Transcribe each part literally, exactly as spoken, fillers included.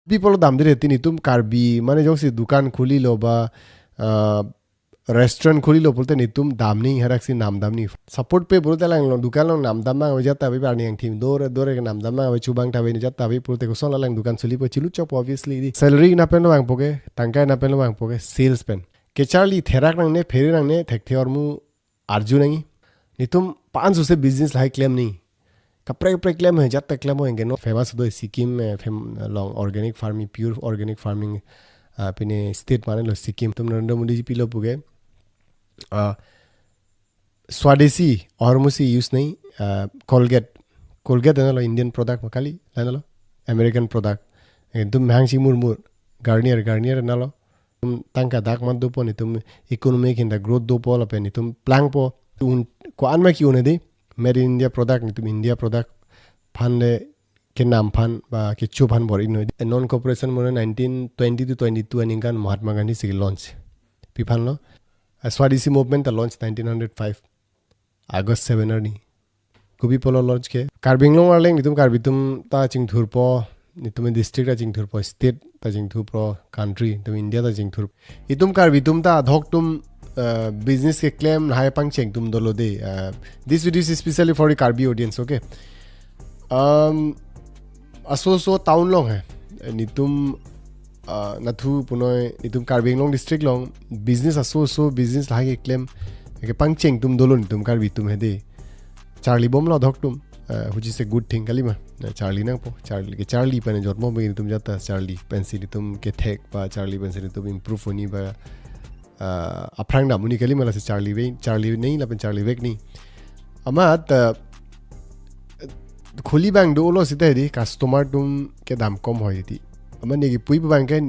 People damdire ti netum Karbi mane jongsi dukan khulilo ba, ah, restaurant khulilo pulote netum damnoi, hadaksi nam damnoi. Support pe pulote alang along dukan along nam dam abang ave, jat ta ave, arni angthim dore dore ke nam dam abang ave, chubang ta ave, jat ta ave pulote koson alang dukan chulipo, chilu chokpo obviously di. Salary na pen lo vangpo ke, tangka na pen lo vangpo ke, sales pen. Kecharli therak nangne, phere nangne, thekthe ahormu arju nangji. Netum pansose business lahai klemnoi. Kaprek kaprek klem he, jat ta klem ho, anke non famous do Sikkim, eh, fam-, along organic farming, pure organic farming, ah, pine state mane lo Sikkim. Netum Narendra Modi ji pilo puke, ah, Swadeshi ahormusi use nangji, ah, Colgate. Colgate na lo Indian product ma kali, la na lo American product. Netum hangsi murmur, Garnier, Garnier na lo. Netum tangka dak mat dopo, netum economy kinda growth dopo lapen netum plangpo. Un ko-an ma ke-un di, made in India product, netum India product aphan le kenam aphan ba kecho aphan bor-inoi. Non-cooperation mone nineteen twenty to twenty-two aningkan Mahatma Gandhi si launch. Pi aphan lo? A Swadeshi movement ta launch nineteen hundred five, August seven arni. Kopi pulo launch ke? Karbi Anglong arleng netum Karbi atum ta chingthurpo, netum district ta chingthurpo, state ta chingthurpo, country, netum India ta chingthur. Itum Karbi atum ta adhok atum, uh, business keklem lahai pangcheng atum dolo de. Uh, this video is specially for the Karbi audience, okay? Um, aso aso town along he. Netum, ah, nathu punoi netum Karbi Anglong district along business aso aso business lahai keklem kepangcheng atum dolo netum Karbi atum he de. Charli bomlo adhok atum, ah, which is a good thing kalima. Na charli nangpo, charli, kecharli pen jotmo bagi netum jat ta charli pensi netum kethek ba charli pensi netum improve honi ba, ah, aphrang dam honi kalima, lasi charli ve, charli nangji lapen charli vek nangji. Amat, ah, khuli abang dolo seta di customer atum kedam kom hoi ti. Amat neke pui abang ke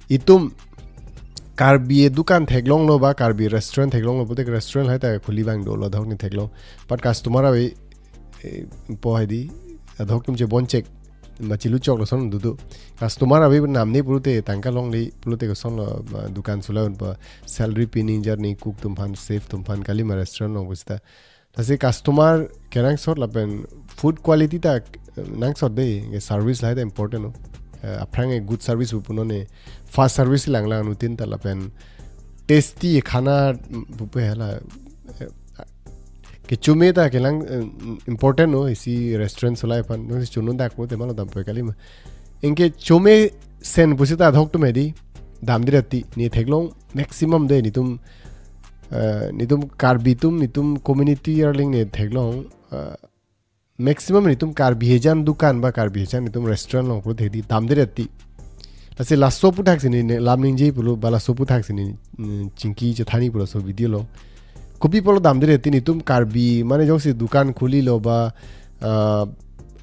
itum Karbi dukan theklonglo ba Karbi restaurant theklonglo pulote restaurant lahai ta khuli abang dolo adhok ni theklong. But customer ave, eh, po hai di, adhok atum chebonchek, ma chilu chok lo son dudu. Customer ave namne pulote tangka longle pulote koson lo, ah, dukan chula un ba salary pini jar ni cook atum aphan, chef atum aphan kalima restaurant along pusita. Lasi customer kenangsot lapen food quality ta, eh, nangsot de, ke service lahai ta important lo. Eh, aphrang e good service pu punon e, fast service lang lang nutin ta lapen tasty khana, mm, pupe hala, eh, kechome ta kelang, eh, important lo, isi restaurant solai aphan, no si chunun dak pulote malo dampo kalima. Anke chomesen pusita adhok atum he di, damdire ti, ne theklong maximum de netum, eh, netum Karbi atum, netum community arleng ne theklong, eh, maximum netum Karbi hejan dukan ba Karbi hejan netum restaurant along pulote di damdire ti. Lasi laso aputhak si ne lam ningje pulo ba laso aputhak si ne, mm, chingki chethanji pulo laso video along. Kopi pulo damdire ti netum Karbi mane jongsi dukan khulilo ba, ah,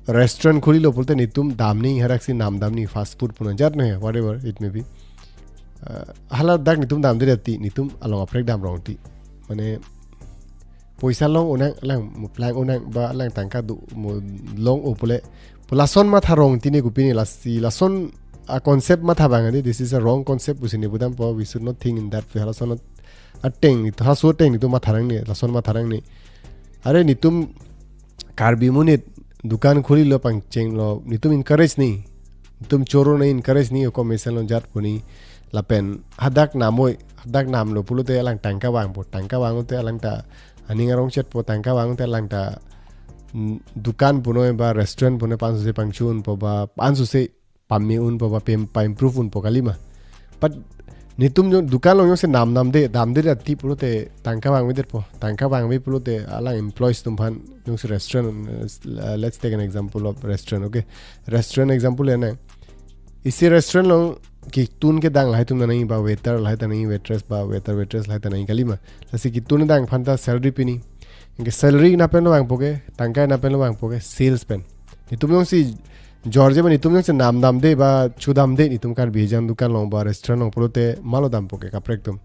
restaurant khulilo pulote netum damnoi, hadaksi nam damnoi, fast food punon jat no he, whatever it may be. Ah, hala dak netum damdire ti netum along aprek damrong ti. Mane poisa long unang, alang mo plang unang ba alang tangka do mo long-o pule. Pu lason matha rong ti ne kopi ne, lasi lason a concept matha abang di, this is a wrong concept pusi ne pudampo, we should not think in that way. Lason ateng netum, laso ateng netum matha nangne, lason matha nangne. Are netum Karbi amonit dukan khulilo pangchenglo, netum encourage nangji. Netum choro nangji, encourage nangji, ako mesen lo jat pu nangji. Lapen hadak namnoi, hadak namlo pulote alang tangka vangpo, tangka vangte alang ta aning arong chetpo, tangka vangte alang ta, mm, dukan punoi ba restaurant punoi pansose pangchunpo ba pansose pame unpo ba pem pa improve unpo kalima. But netum jo dukan along jongsi nam namde, damde ati pulote tangka vangvedetpo. Tangka vangve pulote alang employees atum aphan jongsi restaurant, uh, let's take an example of restaurant, okay? Restaurant example ya na. Isi restaurant along ketun kedang lahai atum ta nangji ba waiter lahai ta nangji, waitress ba waiter waitress lahai ta nangji kalima. Lasi ketun kedang aphan ta salary pini. Anke salary na pen lo vangpo ke, tangka na pen lo vangpo ke, sales pen. Netum jongsi jorje ba netum jongsi nam damde ba chu damde, netum Karbi ejang dukan along ba restaurant along pulote malo dampo ke kaprek atum.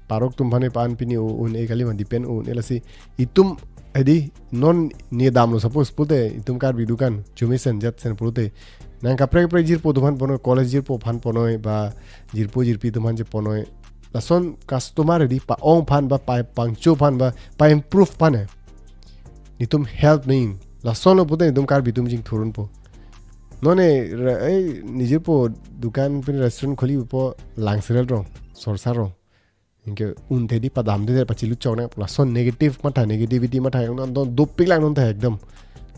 Parok atum aphan ne pan pini o un-e kalima, depend o un-e, lasi itum edi non ne damlo suppose pulote itum Karbi dukan chumesen jatsen pulote nang kaprek kaprek jirpo atum aphan ponoi, college jirpo aphan ponoi ba jirpo jirpi atum aphan je ponoi. Lason customer edi pa-ong aphan ba pa pangcho aphan ba pa improve aphan he. Netum help nangji. Lasonlo pulote netum Karbi atum chingthur unpo. Nonne ra-, eh, nijirpo dukan pen restaurant kholipo Langserel rong, Sorsar rong. Anke un-e di padamde, pachilu chokna, lason negative matha, negativity matha, non don dopik lang non ta ekdom.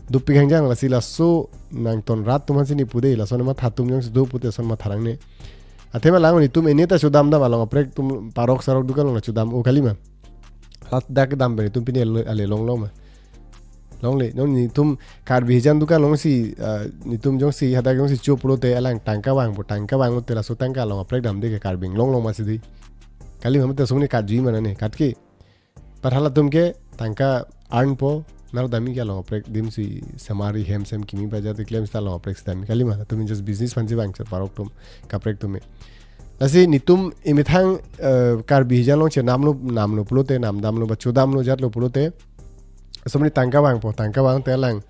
Dopik hangjang lasi laso nangton rat atum aphansi ne pude, lason matha atum jongsi do pute lason matha nangne. Athema lang netum ene ta chodam dam along kaprek atum parok sarok dukan along chodam o kalima. Ladak dam pen netum pine ale, ale longlong ma. Longle, non netum Karbi hijan dukan alongsi, ah, netum jongsi hadak jongsi cho pulote alang tangka vangpo, tangka vangpo te laso tangka along kaprek damde ke Karbi longlong masi di. Kalima mate sumni katjui ma nane, katke. Padahal atum ke tangka earn po, naro dami ke along kaprek dimsi semari hem sem kimi bajar te klem sita along kaprek sita mi. Kalima, atum just business aphansi vangchot parok atum, kaprek atum me. Lasi netum emethang, eh, Karbi hijan along chenamlo, namlo pulote, namdamlo ba chodamlo jatlo pulote. Sumni tangka vangpo, tangka vangte alang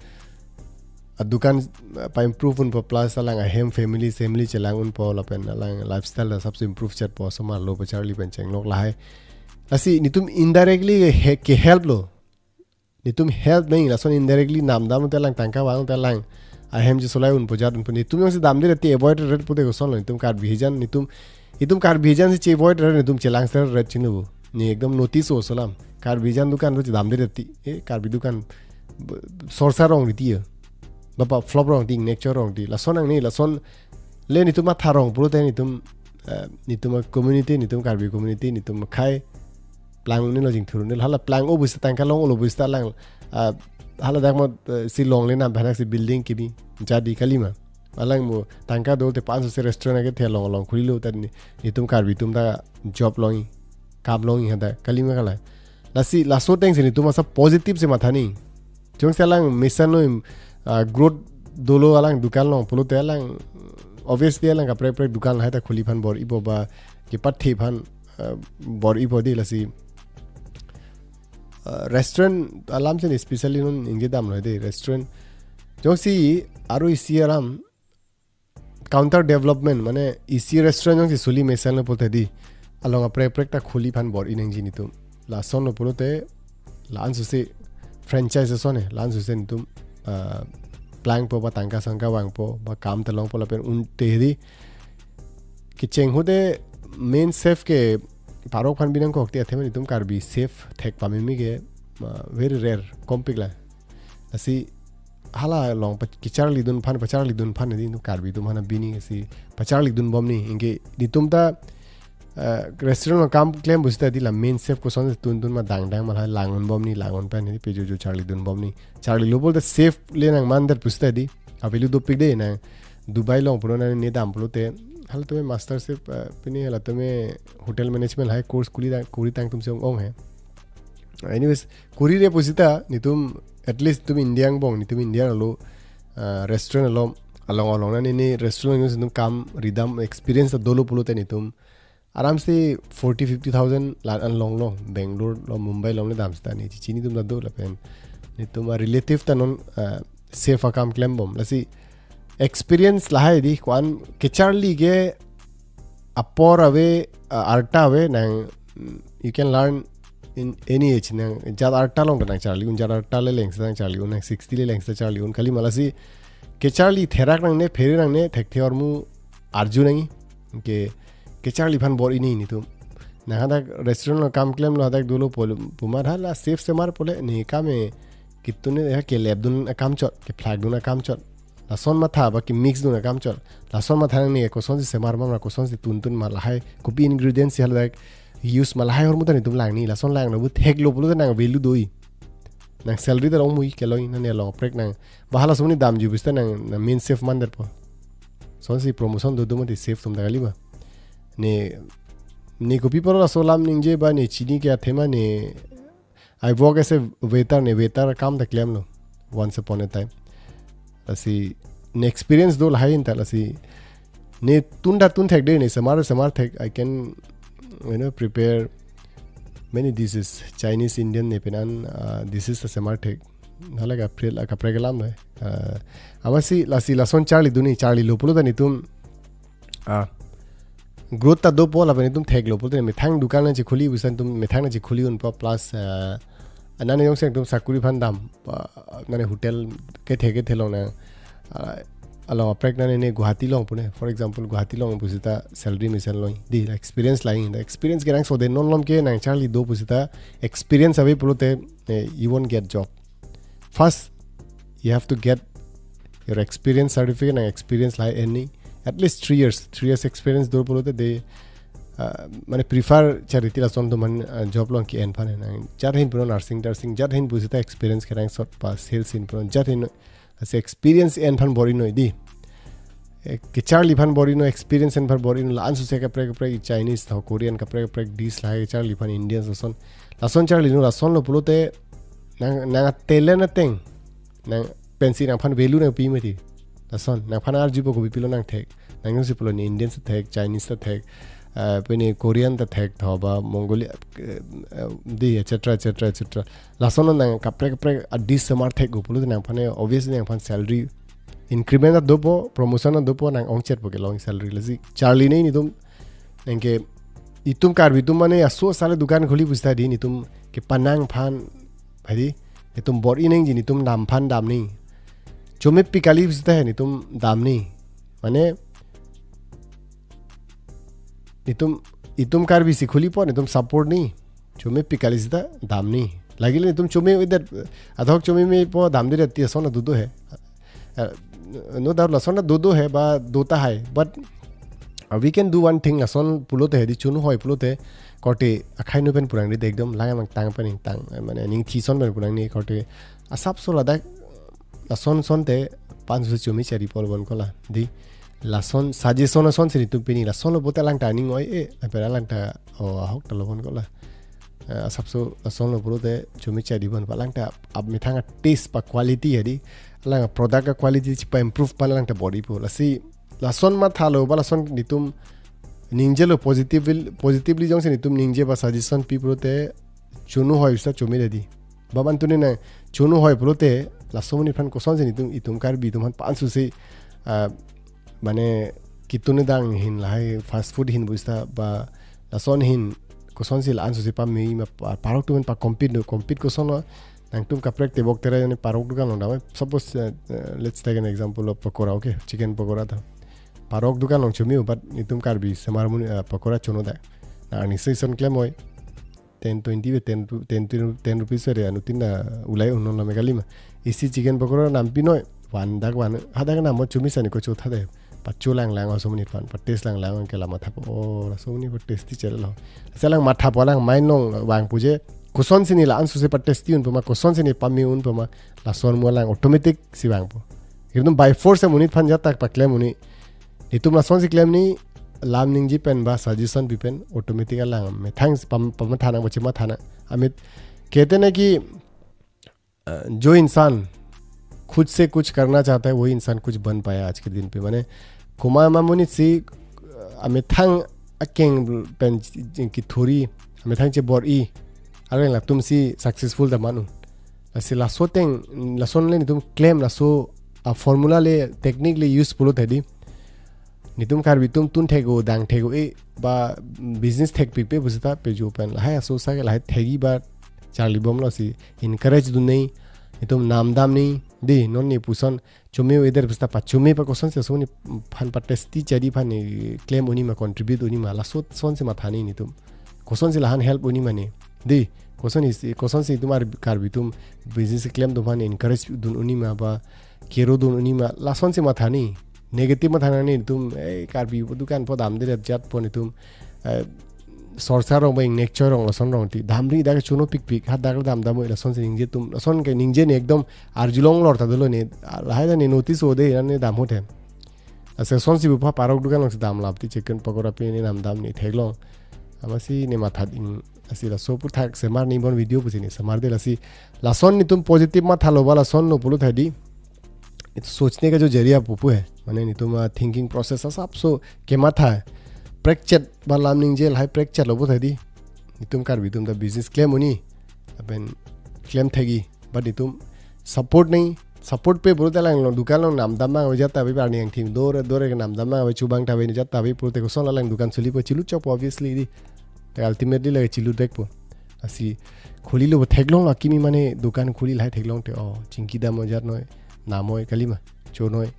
adukan, eh, pa-improve unpo plus alang ahem family, family chelang unpo lapen alang lifestyle ta sabse improve chotpo, osomar lo pacharli pen chenglok lahai. Lasi netum indirectly he, ke-help lo. Netum help nang lason indirectly namdamte alang tangka vangte alang ahem chesolai unpo jat unpo. Netum jongsi damde reti avoid ret pute kosonlo netum Karbi hijan netum, netum Karbi hijan si che-avoid ret netum chelang ser ret chinu. Ne ekdom notice o solam. Karbi hijan dukan ro damde reti. Eh, Karbi dukan b-, Sorsar rong reti ya. Bapa flop rong ti, nature rong ti. Lason nangne, lason le netum matha rong pulote netum, eh, netum community, netum Karbi community, netum khei plang ne lo jingthur ne lo hala plang o busta tangka long lo busta lang, ah, hala dak mo, eh, si longle nam banak si building kibi jadi kalima. Alang mo tangka dote panso se restaurant ke the long long khulilo ta ne, netum Karbi atum ta job longi, kam longi hada kalima kala. Lasi laso atengsi netum asa positive si matha ni. Jongsi alang mesenlo, ah, growth dolo alang dukan along pulote alang obviously alang kaprek prek dukan lahai ta khuli aphan bor-ipo ba kepathe aphan, ah, bor-ipo di lasi. Ah, restaurant alam si especially non ingje damlo de restaurant. Jongsi aro isi aram counter development mane isi restaurant jongsi suli mesenlo pulote di along kaprek prek ta khuli aphan bor-i nangji netum. Lasonlo pulote la-an suse franchise ason he, la-an suse netum, ah, plangpo ba tangka sangka vangpo ba kam ta longpo lapen un-e di kecheng ahut main chef ke parok aphan binong kokte athema netum Karbi chef thek pameme ke, ah, very rare, kompik la. Lasi hala along pa-, kecharlidun aphan, pacharlidun aphan di netum Karbi atum aphan bini si pacharlidun bom ni. Anke netum ta, eh, restaurant along kam klem pusita di la main chef koson si tuntun ma dangdang ma lahai lang-un bom ni, lang-un pen di pejojo charlidun bom ni. Charlilo pulote chef le nangmandet pusita di. Avelo dopik de nang Dubai along pulo nang ne dam pulote. Halatum master chef, eh, pini halatum hotel management lahai course kuri tang, kuri tang atum si ong ong he. Anyways, kurire pusita netum at least netum India angbong, netum India lo, ah, restaurant along, along along nang ne restaurant along netum kam ridam experience dolo pulote netum aram si forty fifty thousand la-an long long Bangalore lo Mumbai along ne dam sita ne chichini atum ta do lapen netum a relative ta non, ah, chef akam klem bom lasi experience lahai di ko-an kecharli ke apor ave, uh, arta ave nang, mm, you can learn in any age nang jat arta along nang charli un jat arta le lengsi nang charli un nang sixty le lengsi charli un kalima lasi kecharli therak nangne phere nangne thekthe ahormu arju nangji ke kecharli aphan bor-i ni netum nang hadak restaurant along kam klemlo hadak dolo pol puma hala chef semar pule ne kame kitune ha kelep dun akam chot kephlak dun akam chot lason matha ba ke mix dun akam chot. Lason matha nangne koson si semar ma, koson si tuntun ma lahai. Kopi ingredient si haladak use ma lahai ahormu ta netum langni. Lason langlo bu theklo pulote nang value do-i. Nang salary ta long mui kelong nang ne long prek nang. Ba hala sumni damji pusita nang, nang main chef mandet po. Sonsi promotion do do mati chef atum ta kalima. Ne, ne kopi apot laso alam ningje ba ne chini ke athema ne I work as a waiter ne, waiter akam ta klemlo once upon a time. Lasi ne experience do lahai ta lasi ne tun ta tun thek de ne semar semar thek I can, you know, prepare many dishes, Chinese, Indian ne penan, uh, dishes ta semar thek. Hala kaprek, kaprek alam le. Uh, amatsi lasi lason charlidun ni charlilo pulo ta netum ah, growth ta dopo lapen netum theklo pulote methang dukan nangchekhuli pusita netum methang nangchekhuli unpo plus, ah, nane jongsi netum sakuri aphan dam, ah, nane hotel kethe kethe along nang, ah, along aprek nane ne Guwahati along pune. For example, Guwahati along pusita salary mesen lo. Dei, experience lain. Experience kenangsot dei, non malom ke nangcharli do pusita experience ave pulote, eh, you won't get job. First, you have to get your experience certificate, nang experience lahai en nangji. At least three years. Three years experience do pulote dei, ah, mane prefer charli ti lason atum aphan, ah, job along ke-en aphan nang. Jat ahin punon nursing, nursing, jat ahin pusita experience kenangsot, ba sales ahin punon, jat ahin, lasi experience en aphan bor-i noi dei. Eh, kecharli aphan bor-i noi, experience en aphan bor-i noi, la-an suse kaprek kaprek Chinese tho Korean kaprek kaprek dish lahai kecharli aphan Indian lason. Lason charli noi, lason lo pulote nang, nang talent ateng nangpensi nangphan value nangpi mati. Lason, nangphan arjupo kopi pilo nangthek. Nang jongsi pulo ne Indian si thek, Chinese ta thek, eh, pine Korean ta thek, tho ba Mongolia, eh, eh, dei, et cetera, et cetera, et cetera. Lason nang kaprek kaprek a dish semar thek go pulote nangphan, obviously nangphan salary increment ta dopo, promotion ta dopo, nang ongchetpo kelong salary. Lasi charli noi netum, nang ke, itum Karbi atum mane aso asale dukan khuli pusita dei, netum kepanang aphan, hadi, netum bor-i nangji, netum dam aphan dam noi. Chomepik kali pusita he, netum dam noi. Mane, netum, itum Karbi si khulipo, netum support noi. Chomepik kali sita dam noi. Lagile netum chome-o-edet, adhok chome mepo, damdedet ti ason ta dodo he. Eh, no doubt lason ta dodo he ba do tahai. But, uh, we can do one thing, lason pulote he dei, chunu hoi pulote, korte akhai nu pen purangri dei, ekdom lang mang tang pen ingtang, eh, mane ningthi ason pen purangri korte asapso ladak lason asonte pansuse chome chari pol bon kola dei. Lason suggestion asonsi netum pini, lason lo pulote alang ta aning oi-e, apera alang ta, o, ahok ta lo bon kola. Eh, asapso lason lo pulote chome chari bon, alang ta ap methang a taste ba quality he dei, alang product a quality chipa-improve aphan alang ta bor-ipo. Lasi lason mathalo ba lason netum ningjelo positively, positively jongsi netum ningje ba suggestion pi pulote chunu hoi pusita chome dei. Ba man tuni nang chunu hoi pulote laso amonit aphan kosonsi netum, itum Karbi atum aphan pansuse, ah, mane kitun dang ahin lahai fast food ahin pusita ba lason ahin kosonsi la-an suse pame ma pa-, parok atum aphan pa-compete do, compete koson lo, nangtum kaprek tebok terai ne parok dukan along dam. Suppose, eh, eh, let's take an example of pakora, okay, chicken pakora ta. Parok dukan along chome-o, but netum Karbi semar amonit, eh, pakora chono dei. Nang aning season klem oi. Ten twenty ave, ten ru-, ten, ten, ten rupees ave, anuttin ta ulai unnon lame kalima. Isi chicken pakora nampi noi, van dak van, hadak nam mo chumi sani ko chotha dei. Pacho lang lang aso amonit aphan, pa-taste lang lang ke la mathapo. O, laso amonit pa-tasty chelo. Asa lang mathapo, alang mind along vangpo je, kosonsi ne la-an suse pa-tasty un puma, kosonsi ne pame un puma, lason mo alang automatic si vangpo. Ekdom by force amonit aphan jat ta paklem un-e. Netum lasonsi klem noi, lam ningje pen ba suggestion pi pen automatic alang methang pam-, pamatha nang, pachematha nang. Amit, कहते हैं ना कि, अ, जो इंसान खुद से कुछ करना चाहता है, वही इंसान कुछ बन पाया आज के दिन पे। Mane, komat ma amonit si, a, amethang akeng pen ch-, ch-, kethuri, amethang chebor-i, areng latum si successful ta man un. Lasi laso ateng, lason le netum klem, laso a-formula le, technique le use pulote dei, netum Karbi atum tun thek-o, dang thek-o, e, ba business thekpikpe pusita pejo pen lahai aso asa ke lahai thek-i ba charlibomlo, si encourage dun noi, netum nam dam noi dei, non ne puson chome-o-edet pusita pachome pa kosonsi aso amonit aphan pa-tasty chari aphan ne klem un-e ma, contribute un-e ma, laso asonsi matha noi netum. Kosonsi la-an help un-e ma ne dei, koson is, kosonsi itum ar Karbi atum business klem atum aphan encourage dun un-e ma ba kero dun un-e ma, lasonsi matha noi. Negative matha noi netum, eh, Karbi dukan po damdedet jat po netum, eh, sorsa rong ba ingnek choi rong lason rong ti damri, dak chonopikpik, hadak dam dam-oi, lasonsi ningje atum, lason ke ningje ne ekdom arjulong lor ta dolo ne, lahai ta ne notice-o dei, ne dam ahut he. Asa lasonsi pu pa parok dukan alongsi damlap ti, chicken pakora pi ne nam dam ne theklong. Amatsi ne matha ding, lasi laso aphuthak semar ne bon video pusi ne semar dei, lasi lason netum positive mathalo ba lason lo pulote dei, ये तो सोचने का जो जरिया pupu hai, mane netum a-thinking process asapso kematha hai. Prekchet ba lam ningje lahai prekchetlo puthot dei, netum Karbi atum ta business klem un-e, lapen klem thek-i, but netum support noi, support pe pulote alang along dukan along nam dam mang ave jat ta ave, arni angthim dore dore ke nam dam mang ave, chubang ta ave, ne jat ta ave pulote koson alang dukan cholipo, chelu chokpo obviously dei. Te ultimately lake chelu dekpo. Lasi khulilo bo theklonglo, akimi mane dukan khuli lahai theklongte, o, chingki dam-oi jat noi, nam-oi kalima, chonoi.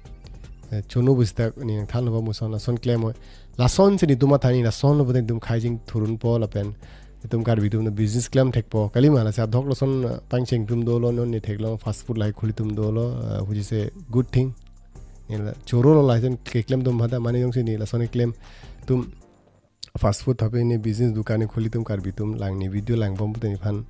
eh, chono pusita ne nangthanlo ba muson lason klem oi. Lasonsi netum matha ni, lasonlo pute netum khai chingthurunpo lapen netum Karbi atum business klem thekpo. Kalima lasi adhok lason, eh, pangcheng atum dolo, non ne theklong fast food lahai khuli atum dolo, eh, which is a good thing. Ne la choro lo lahai jon keklem atum hada mane jongsi ne lason klem atum fast food hape ne business dukan ne khuli atum Karbi atum lang ne video langbom pute nephan,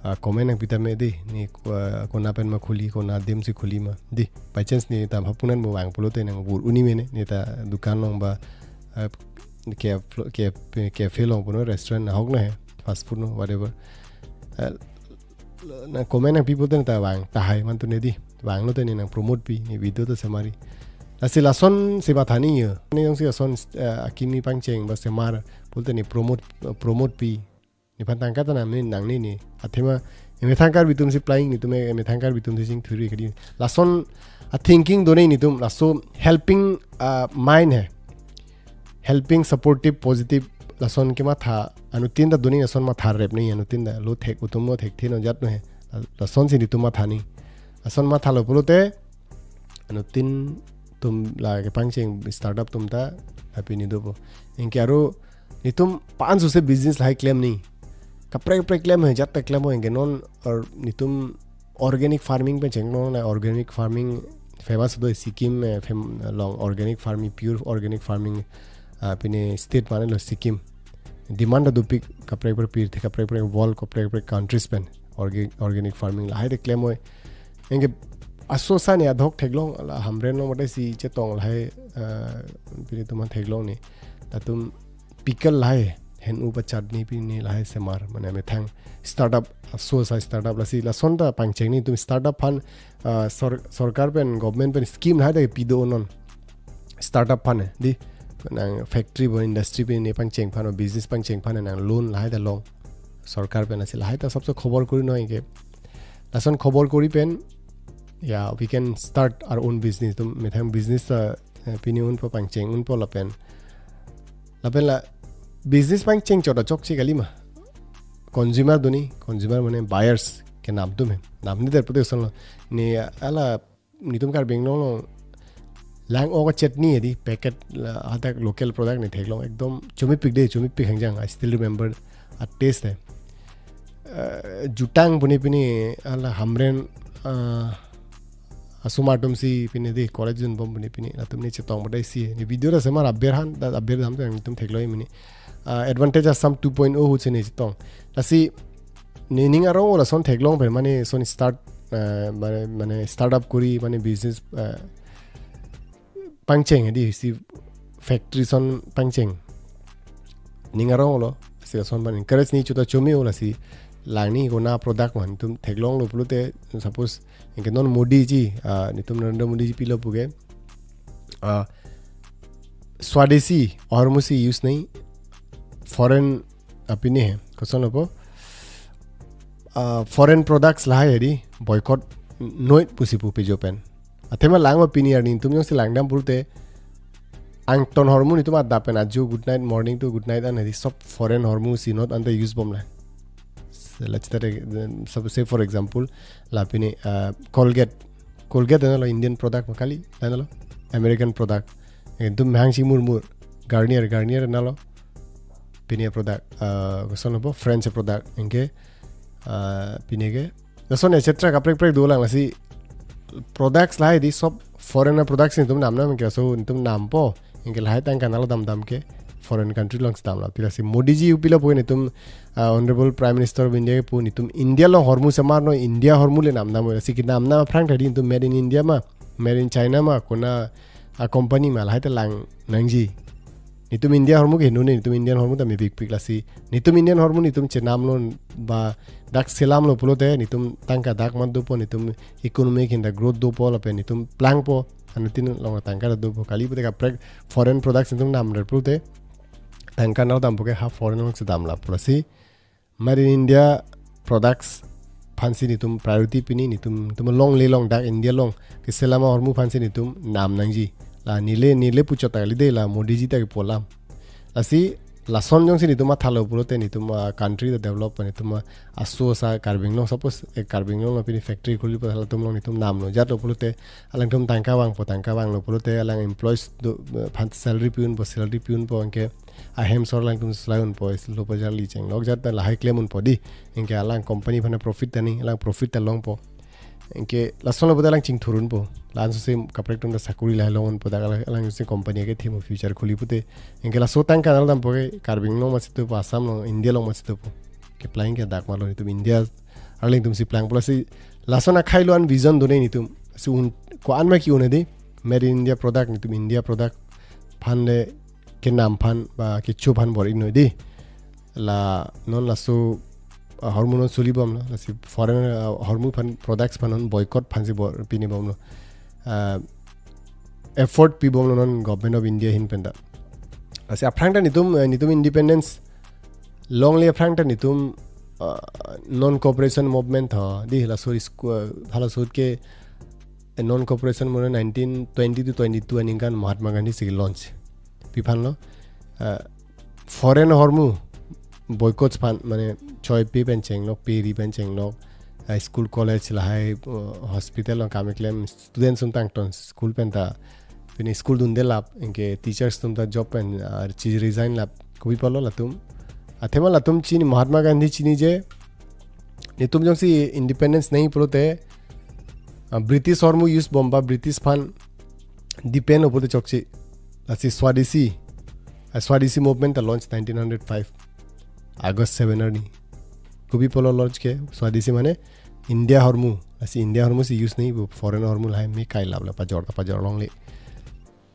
ah, comment nangpi tame dei, ne, ah, kona pen ma khuli, kona adimsi khuli ma dei. By chance ne ta hapunan mo vang pulote nang vur un-e mene, ne ta dukan along ba, ah, cafe, cafe, cafe along puno restaurant ahok na he, fast food no, whatever. Ah, nang comment nangpi pulote ne ta vang tahai mantu ne dei. Vanglo te ne nang promote pi, ne video ta semari. Lasi lasonsi matha ni yo. Ne jongsi lason, eh, akimi pangcheng ba semar pulote ne promote, promote pi. Nephan tangka ta nam ne nangne ne. Athema emethang Karbi atumsi playing netum, emethang Karbi atumsi chingthur-i kali. Lason a thinking do-an netum, laso helping, ah, mind hai. Helping, supportive, positive lason kematha, anuttin ta do-an lason matha rep ni, anuttin ta lo thek utum lo thekthe no jat no hai. Lasonsi netum matha ni. Lason mathalo pulote anuttin atum la kepangcheng startup atum ta happy ni dopo. Anke aro netum pan suse business lahai klem ni. Kaprek kaprek klem hai, jat ta klem ho, anke non or netum organic farming pen chenglong na, organic farming famous do Sikkim, eh, fam-, along organic farming, pure organic farming, ah, pine state mane lo Sikkim. Demand do pik kaprek kaprek pirthe, kaprek kaprek world, kaprek kaprek countries pen orga-, organic farming lahai te klem oi. Anke aso sa ne adhok theklong la Hamren along mate si chetong lahai, ah, pine atum aphan theklong ni. Latum pickle lahai, hen-u ba chutney pine lahai semar, mane methang startup, aso sa startup lasi lason ta pangcheng ni atum startup aphan, ah, sor-, sorkar pen, government pen scheme lahai ta pido non startup aphan dei. Nang factory ba industry pine pangcheng aphan, business pangcheng aphan nang loan lahai ta long. Sorkar pen lasi lahai ta sabse khobor kori noi ke. Lason khobor kori pen, yeah, we can start our own business. Atum methang business ta, eh, pine unpo, pangcheng unpo lapen. Lapen la business pangcheng chot ta chokche kalima. Consumer do-an, consumer mane buyers kenam atum he. Nam ni der pute son lo. Ne hala netum Karbi Anglong along lang-o kachutney dei, packet la, hadak local product ne theklong, ekdom chomepik dei, chomepik hangjang. I still remember a taste hai. Eh, jutang pune pine hala Hamren, ah, asomar atumsi pine dei, college dunbom pune pine, latum ne chetong badai si. Ne video ta semar aber han, ta aber dam ta netum theklo mene. Ah, advantage Assam two point oh ahut si ne chetong. Lasi ne ning arong lason theklong pen mane son start, eh, mane, mane startup kori, mane business, eh, pangcheng dei, si factory son pangcheng. Ning arong lo, si lason ban encourage ni chuta chome-o lasi lang ni kona product man netum theklonglo pulote, suppose anke non Modi ji, ah, netum Narendra Modi ji pilo puke, ah, Swadeshi ahormu si use nahi, foreign apine hai, koson lo po, ah, foreign products lahai dei boycott noi pusi pu pijo pen. Athema lang ma pini arni netum jongsi langdam pulote angton ahormu netum adap pen ajo good night, morning to good night an dei sob foreign ahormu si not anta use bom la. Se la chita de, sab-, say for example, la pine, ah, Colgate. Colgate na lo Indian product ma kali, na lo American product. Netum hangsi murmur. Garnier, Garnier na lo. Pine product, ah, koson lo po, French product, anke, ah, pine ke. Lason et cetera kaprek kaprek dolang lasi products lahai dei sob foreign products netum nam nam ke, so netum nampo. Anke lahai tangka nanglo dam dam ke foreign country alongsi damlo. Pi lasi Modi ji pilo puke netum, ah, Honorable Prime Minister of India ke pu netum India along ahormu semar noi, India ahormu le nam nam oi. Lasi kenam nam aphrang ta dei netum made in India ma, made in China ma, kona a company ma lahai ta lang nangji. Netum India ahormu ke heno ne, netum Indian ahormu ta mepikpik lasi. Netum Indian ahormu netum chenamlo ba dak selamlo pulote netum tangka dak mat dopo, netum economic hinda growth dopo lapen netum plangpo. Anuttin along tangka dopo, kali pute kaprek foreign products netum namre pulote tangka nangdampo ke ha foreign alongsi damla pu lasi. Made in India products aphansi netum priority pini, netum, netum along le along dak India along keselam ahormu aphansi netum nam nangji. La neli, neli puchot ta kali dei, la Modi ji ta kepu alam. Lasi Lason jongsi nitum mathalo pulote nitum, ah, country ta develop, nitum, ah, aso sa Karbi Anglong, suppose, eh, Karbi Anglong lo pini factory khuli pa latum along nitum namlo jatlo pulote alangtum tangka vangpo, tangka vanglo pulote alang employees do, eh, aphan salary pi-unpo, salary pi-unpo, anke ahem sor alangtum salai unpo, islo pajarli chenglok jat pen lahai klem unpo di. Anke alang company aphan profit ta ni, alang profit ta longpo. Anke lasonlo pulote alang chingthur unpo. La-an sose kaprek atum ta sakuri lahai long unpo, dak alang, alang sose company akethemo future khuli pulote. Anke laso tangka nal dampo ke Karbi Anglong masi dopo, Assam along, India along masi dopo. Ke plang ke dak malo nitum India arleng atum si plangpo, lasi lason akhai lo an vision do-an nitum. Si un ko-an ma ke-un di, made in India product, nitum India product aphan le kenam aphan ba kecho aphan bor-inoi di. La non laso, ah, hormu non suli bomlo, lasi foreign, ah, hormu aphan products aphan non boycott aphan si bor pini bomlo. Ah, effort pi bomlo non Government of India ahin pen ta. Lasi aphrang ta nitum, eh, nitum independence longle aphrang ta nitum, ah, non cooperation movement tho di, laso school, ah, hala sut ke, eh, non cooperation movement nineteen twenty to twenty-two aningkan Mahatma Gandhi si launch. Pi aphanlo, ah, foreign hormu boycott aphan, mane choi pe pen chenglok, pe ri pen chenglok, ah, school college lahai, uh, hospital along kam keklem students atum tangton school pen ta, pini school dunde lap, anke teachers atum ta job pen, ah, chi resign lap, kopi apotlo latum. Athema latum chini, Mahatma Gandhi chinije, nitum jongsi independence nangji pulote, ah, British hormu use bom ba British aphan depend lo pulote chokche. Lasi Swadeshi, ah, Swadeshi movement ta launch nineteen hundred five, August seven arni. Kopi apotlo launch ke, Swadeshi mane India hormu. Lasi India hormu si use nangji pu, foreign hormu lahai me kai lap la pajor ta pajor longle.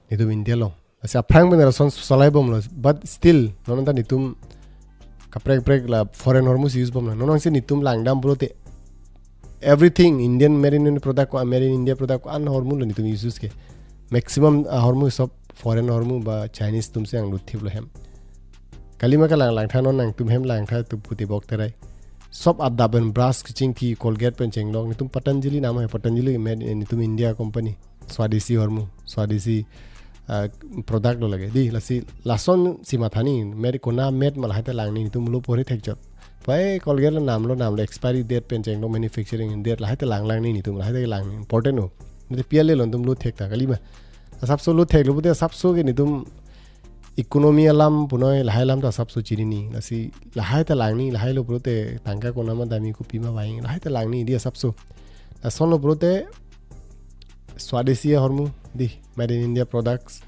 Nitum India along. Lasi aphrang pen lason solai bomlo. But still, non ta nitum kaprek kaprek la foreign hormu si use bomlo. Non si nitum langdam pulote everything Indian made in India product ko, made in India product ko-an hormu lo nitum use ke. Maximum, ah, hormu sob foreign hormu ba Chinese atum si anglut thiplo hem. Kalima kalang langtha non nangtum hem langtha tu puti bok terai. Sob adap pen brush kachingki, Colgate pen chenglok, nitum Patanjali nam hai, Patanjali made in, nitum India company. Swadeshi hormu, Swadeshi, ah, product lo lake. Di, lasi lason si mathani, made kona made ma lahai ta langni, nitum lo pore thekjot. Pai Colgate lo namlo, namlo expiry date pen chenglok, manufacturing date lahai ta lang langni nitum, lahai ta langni important o. Nite piale lo nitum lo thek ta kalima. Asapso lo theklo pulote asapso ke nitum economy alam punoi lahai alam ta asapso chinine. Lasi lahai ta langni, lahai lo pulote tangka kona ma dami, kopi ma vang, lahai ta langni di asapso. Lasonlo pulote Swadeshi hormu di, made in India products.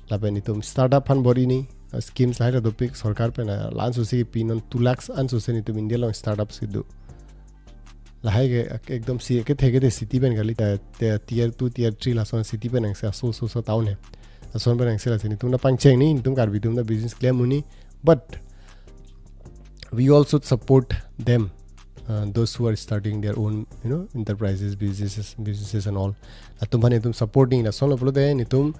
Lapen itum startup aphan bor-ini, schemes lahai ta dopik sorkar pen, la-an sose pi, non two lakhs an sose nitum India along startups kedo. Lahai ke ek-, ekdom si kethe kethe city pen kali ta, te tier two, tier three lason city pen angse, aso so so town he. Lason pen angse, lasi nitum ta pangcheng ni, nitum Karbi atum ta business klem un-e, but we also support them, uh, those who are starting their own, you know, enterprises, businesses, businesses and all. Latum aphan nitum support ni, lasonlo pulote nitum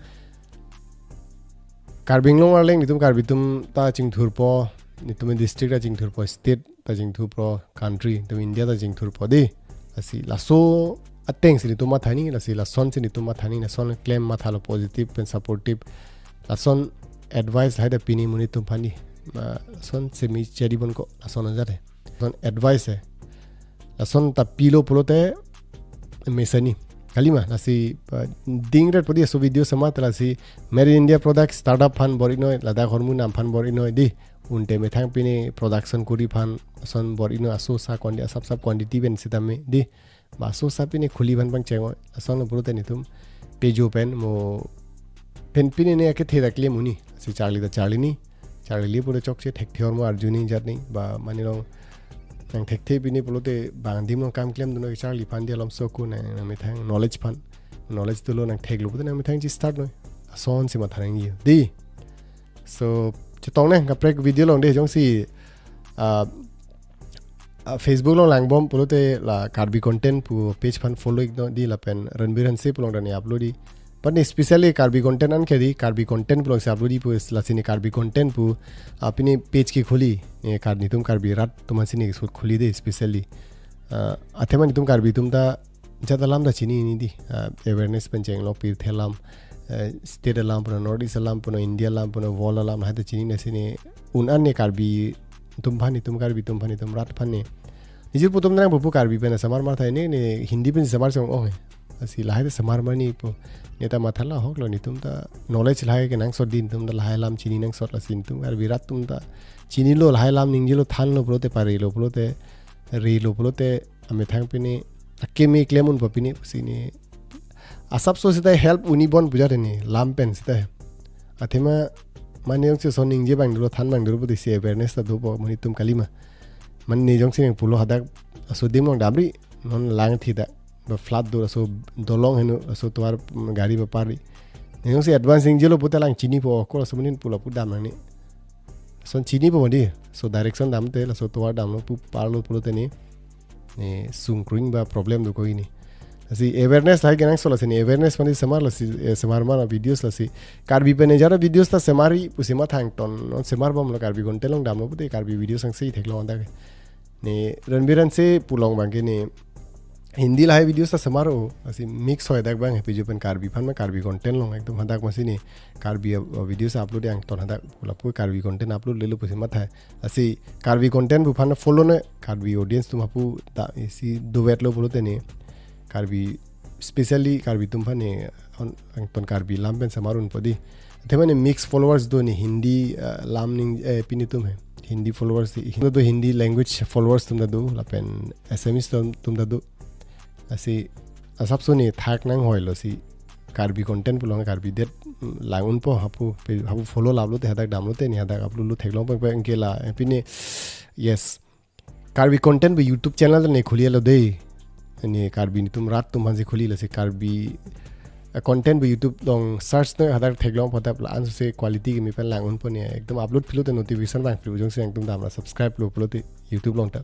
Karbi Anglong arleng nitum Karbi atum ta chingthurpo, nitum district ta chingthurpo, state ta chingthurpo, country, nitum India ta chingthurpo di. Lasi laso ateng si nitum mathani, lasi lason si nitum mathani, lason klem mathalo positive pen supportive. Lason advice lahai ta pini monit atum aphan di. Ma, lason semi cheri bon ko, lason ajat he. Lason advice he. Lason ta pilo pulote mesen ni. Kalima, lasi, uh, dingret podi aso video sama ta lasi made in India product startup aphan bor-inoi, ladak hormu nam aphan bor-inoi di. Unte methang pini production kuri aphan ason bor-inoi, aso sa quanti-, asap sap quantity pen sitame di. Ba aso sa pini khuli aphan pangcheng-oi. Lasonlo pulote nitum pejo pen mo pen pini ne akethe ta klem un-e. Si charli ta charli ni. Charlile pulote chokche, thekthe hormu arju ni jat ni. Ba mane long nang thekthe pini pulote bang adim along kam klemdun-e, charli aphan di alam so ko nang, nangmethang knowledge aphan. Knowledge dolo, nang theklo pulote nangmethang chi start noi. Ason si matha nangji di. So, chetong nang kaprek video along de, jongsi, ah, ah, Facebook along langbom pulote la Karbi Content pu page aphan follow iknon di, lapen Ranbir Hanse pu along ta ne upload di. But ne specially Karbi Content an ke di, Karbi Content pu along si upload di pu, lasi ne Karbi Content pu, ah, pini page kekhuli, ne Kar-, nitum Karbi rat atum aphan si ne keso khuli de specially. Ah, athema nitum Karbi atum ta jat alam ta chinine di, ah, awareness pen chenglok, pirthe alam, eh, state alam punon, North East alam punon, India alam punon, world alam lahai ta chini, lasi ne un-an ne Karbi atum aphan, itum Karbi atum aphan, itum rat aphan ne. Nijir pu atum nang pupu Karbi pen semar mar tha, ne, ne Hindi pen semar chong ong. Lasi lahai ta semar mar ni pu. Ne ta matha la ahok lo, netum ta knowledge lahai kenangsot di, netum ta lahai alam chini nangsot, lasi netum Karbi rat atum ta chinilo, lahai alam ningjelo, thanlo pulote, parelo pulote, relo pulote, amethang pine akeme klem unpo pine pusi ne asapso seta help un-e bon pu ajat ne lam pen seta. Athema mane jongsi lason ningje abang dolo, than abang dolo pusi awareness ta dopo monit atum kalima. Mane jongsi nang pulo hadak laso adim along damri, non lang thi dak, ba flood do, laso dolong heno, laso tovar, mm, gari ba parri. Ne jongsi advance ningjelo pute lang chinipo, ko laso monit pu lapu dam nangne. Lason chinipo madi, laso direction damte, laso tovar damlo pu parlo pulote ne, ne sungkring ba problem do ko ini. Lasi awareness lahai kenangsot, lasi ne awareness mane semar, lasi, eh, semar mar videos, lasi Karbi pen ne jara videos ta semari pusi mathang ton, non semar bomlo, Karbi content along damlo pute Karbi videos angse theklong dak. Ne Ranbir Hanse pu along abangke ne Hindi lahai videos ta semar o, lasi mix hoi dak abang, happy jo pen Karbi aphan ma Karbi content along ekdom hadak masi ne Karbi, uh, videos upload angton hadak, lapu Karbi content upload lelo pusi mathai. Lasi Karbi content pu aphan follow ne, Karbi audience atum hapu ta isi duet lo pulote ne Karbi, specially Karbi atum aphan ne on, angton Karbi lam pen semar unpo di. Athema ne mix followers do ne Hindi, uh, lam ning, eh, pine atum he. Hindi followers di, Hindi do, Hindi language followers atum ta do, lapen Assamese atum, atum ta do. Lasi asapso ne thak nang hoilo si Karbi content pu along Karbi det, mm, lang unpo hapu, pe, hapu follow laplote hadak damlote ne hadak upload lo theklong pengpeng ke la, eh, pine, yes. Karbi content pu YouTube channel ne khuli lo de. Ne Karbi netum rat atum aphansi khuli, lasi Karbi, eh, content pu YouTube along search ne hadak theklong po tap la-an sose quality kimi pen lang unpo ne. Ekdom upload pilote notification abang pilo, jongsi nangtum damra subscribe lo pulote YouTube along ta.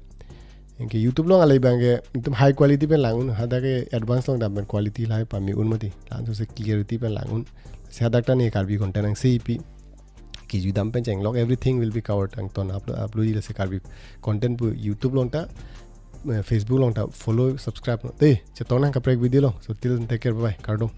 Anke YouTube along alai abangke ekdom high quality pen lang un, hadak ke advance along dam pen quality lahai pame un mati. La-an sose clarity pen lang un. Si hadak ta ne Karbi content angse ipi. Kejui dam pen chenglok, everything will be covered. Angton upload, upload di, lasi Karbi content pu YouTube along ta, eh, Facebook along ta follow, subscribe lo. Te, chetong nang kaprek video along. So till then, take care, bye bye. Kardom.